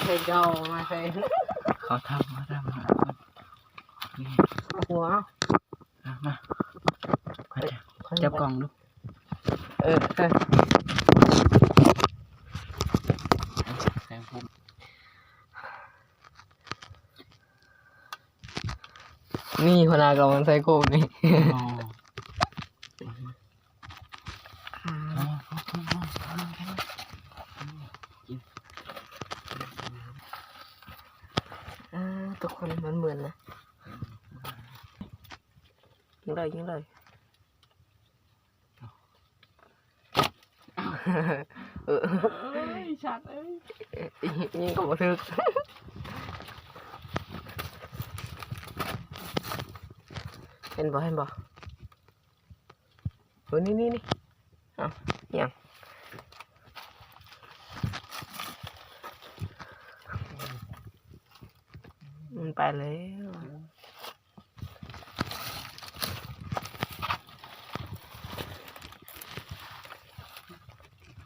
ໃສ່ເຈົ້າ ມາໃສ່ ເຂົາທຳ ເຂົາທຳ ນີ້ ເອົາຫົວ ອ່ະ ມາ ຈັບ ຈັບກ້ອງດູ ເອີ ເອີ ໃສ່ພຸ້ນ ນີ້ ຫົວໜ້າກຳລັງໃສ່ໂຄມນີ້ ອໍ. ອ່າ ທຸກຄົນ ມັນໝື່ນນະ ຍິງເລີຍ ຍິງເລີຍ ເອີ ເອີຍ ສັດເອີຍ ຍິງກໍບໍ່ຖືກ ເຫັນບໍ່ ເຫັນບໍ່? ໂອ້ ນີ້ ນີ້ ນີ້ ເອົ້າ ຫຍັງ ມັນໄປແລ້ວ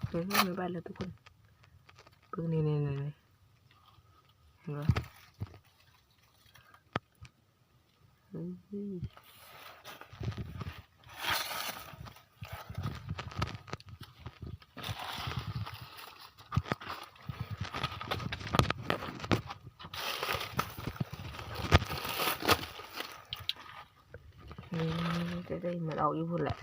ເອີ ມັນໄປແລ້ວທຸກຄົນ ເບິ່ງ ນີ້ ນີ້ ນີ້ ນີ້ ເຫັນບໍ່? ເອີຍ ນີ້ ໄດ້ ໄດ້ ມັນອອກຢູ່ພຸ້ນແຫຼະ.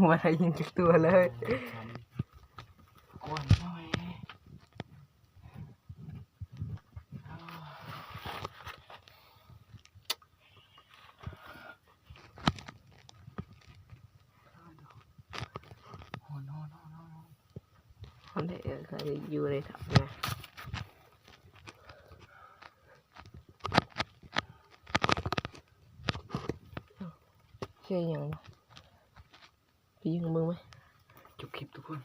ບໍ່ໄດ້ຍິງຈັກຕົວເລີຍ ກວນໜ້ອຍ ຮອນ ຮອນ ຮອນ ຮອນ ຮອນ ເອີ ເອີ ຢູ່ໃນຖັງນະ. ເຮັດຫຍັງ? ໄປຍິງເບິ່ງໄໝ? ຈົບຄລິບທຸກຄົນ.